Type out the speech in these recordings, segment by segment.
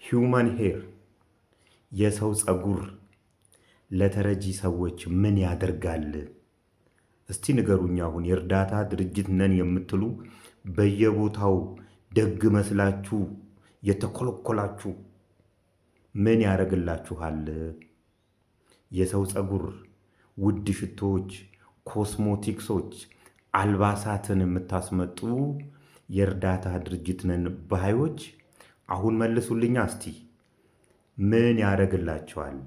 Human hair፣ የሰው ፀጉር ለተረጂ ሰዎች ምን ያደርጋል? እስቲ ንገሩኝ። አሁን የእርዳታ ድርጅት ነን የምትሉ፣ በየቦታው ደግ መስላችሁ የተኮለኮላችሁ፣ ምን ያደርግላችኋል? የሰው ፀጉር፣ ውድ ሽቶዎች፣ ኮስሞቲክሶች፣ አልባሳትን የምታስመጡ የእርዳታ ድርጅት ነን ባዮች፣ አሁን መልሱልኛ እስቲ፣ ምን ያደርግላቸዋል?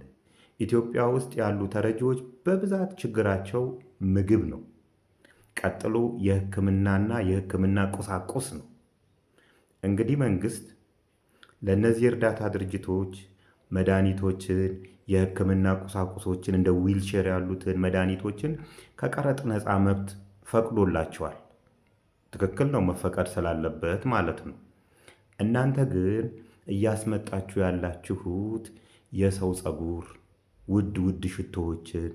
ኢትዮጵያ ውስጥ ያሉ ተረጂዎች በብዛት ችግራቸው ምግብ ነው። ቀጥሎ የሕክምናና የሕክምና ቁሳቁስ ነው። እንግዲህ መንግስት ለእነዚህ የእርዳታ ድርጅቶች መድኃኒቶችን፣ የሕክምና ቁሳቁሶችን፣ እንደ ዊልቸር ያሉትን መድኃኒቶችን ከቀረጥ ነፃ መብት ፈቅዶላቸዋል። ትክክል ነው፣ መፈቀድ ስላለበት ማለት ነው። እናንተ ግን እያስመጣችሁ ያላችሁት የሰው ፀጉር፣ ውድ ውድ ሽቶዎችን፣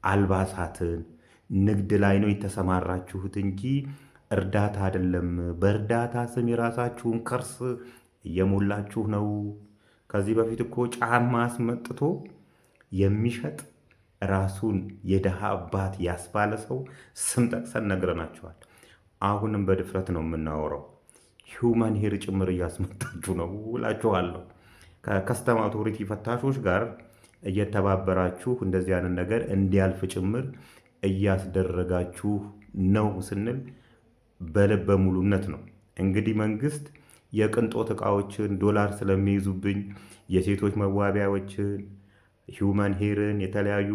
አልባሳትን፣ ንግድ ላይ ነው የተሰማራችሁት እንጂ እርዳታ አይደለም። በእርዳታ ስም የራሳችሁን ከርስ እየሞላችሁ ነው። ከዚህ በፊት እኮ ጫማ አስመጥቶ የሚሸጥ ራሱን የድሃ አባት ያስባለ ሰው ስም ጠቅሰን ነግረናቸዋል። አሁንም በድፍረት ነው የምናወራው። Human hair ጭምር እያስመጣችሁ ነው እላችኋለሁ። ከ custom authority ፈታሾች ጋር እየተባበራችሁ እንደዚህ ያንን ነገር እንዲያልፍ ጭምር እያስደረጋችሁ ነው ስንል በልበ ሙሉነት ነው። እንግዲህ መንግስት የቅንጦት እቃዎችን፣ ዶላር ስለሚይዙብኝ የሴቶች መዋቢያዎችን፣ human hair ን፣ የተለያዩ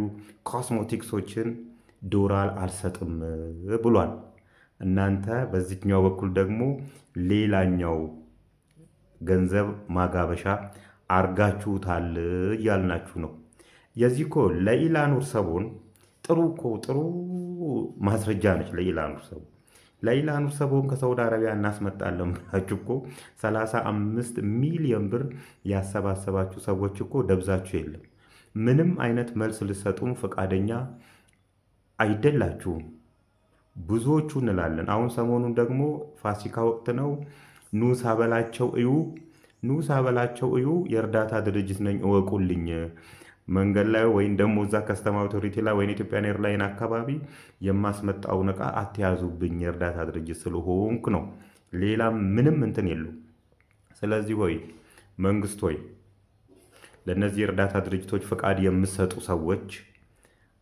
ኮስሞቲክሶችን ዶላር አልሰጥም ብሏል። እናንተ በዚህኛው በኩል ደግሞ ሌላኛው ገንዘብ ማጋበሻ አርጋችሁታል እያልናችሁ ነው። የዚህ እኮ ለኢላኑር ሰቦን ጥሩ እኮ ጥሩ ማስረጃ ነች። ለኢላኑር ሰቦን፣ ለኢላኑር ሰቦን ከሳውዲ አረቢያ እናስመጣለን ብላችሁ እኮ 35 ሚሊዮን ብር ያሰባሰባችሁ ሰዎች እኮ ደብዛችሁ የለም። ምንም አይነት መልስ ልሰጡም ፈቃደኛ አይደላችሁም። ብዙዎቹ እንላለን። አሁን ሰሞኑን ደግሞ ፋሲካ ወቅት ነው። ኑ ሳበላቸው እዩ፣ ኑ ሳበላቸው እዩ፣ የእርዳታ ድርጅት ነኝ እወቁልኝ። መንገድ ላይ ወይም ደግሞ እዛ custom authority ላይ ወይም Ethiopian Airline አካባቢ የማስመጣውን እቃ አትያዙብኝ፣ የእርዳታ ድርጅት ስለሆንኩ ነው። ሌላ ምንም እንትን የለው። ስለዚህ ወይ መንግስት ሆይ፣ ለእነዚህ የእርዳታ ድርጅቶች ፈቃድ የምትሰጡ ሰዎች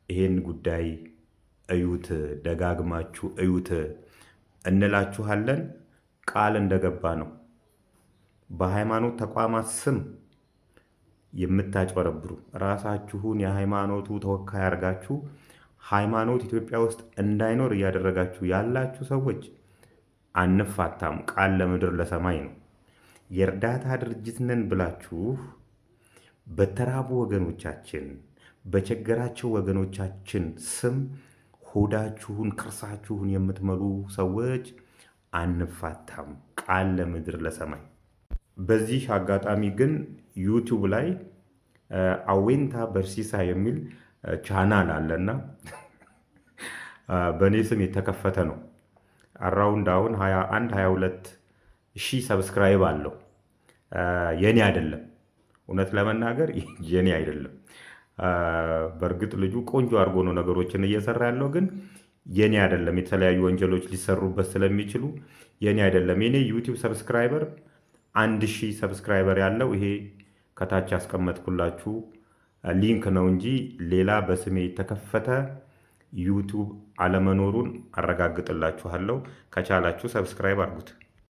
ይሄን ጉዳይ እዩት፣ ደጋግማችሁ እዩት እንላችኋለን። ቃል እንደገባ ነው። በሃይማኖት ተቋማት ስም የምታጭበረብሩ፣ ራሳችሁን የሃይማኖቱ ተወካይ አድርጋችሁ ሃይማኖት ኢትዮጵያ ውስጥ እንዳይኖር እያደረጋችሁ ያላችሁ ሰዎች አንፋታም። ቃል ለምድር ለሰማይ ነው። የእርዳታ ድርጅት ነን ብላችሁ በተራቡ ወገኖቻችን፣ በቸገራቸው ወገኖቻችን ስም ሆዳችሁን ከርሳችሁን የምትመሉ ሰዎች አንፋታም። ቃል ለምድር ለሰማይ። በዚህ አጋጣሚ ግን YouTube ላይ አዌንታ በርሲሳ የሚል ቻናል አለና በእኔ ስም የተከፈተ ነው። Around አሁን 21 22 ሺህ subscribe አለው። የኔ አይደለም፣ እውነት ለመናገር የኔ አይደለም። በእርግጥ ልጁ ቆንጆ አድርጎ ነው ነገሮችን እየሰራ ያለው፣ ግን የኔ አይደለም። የተለያዩ ወንጀሎች ሊሰሩበት ስለሚችሉ የኔ አይደለም። የኔ YouTube subscriber 1000 subscriber ያለው ይሄ ከታች ያስቀመጥኩላችሁ link ነው እንጂ ሌላ በስሜ የተከፈተ YouTube አለመኖሩን አረጋግጥላችኋለሁ። ከቻላችሁ subscribe አድርጉት።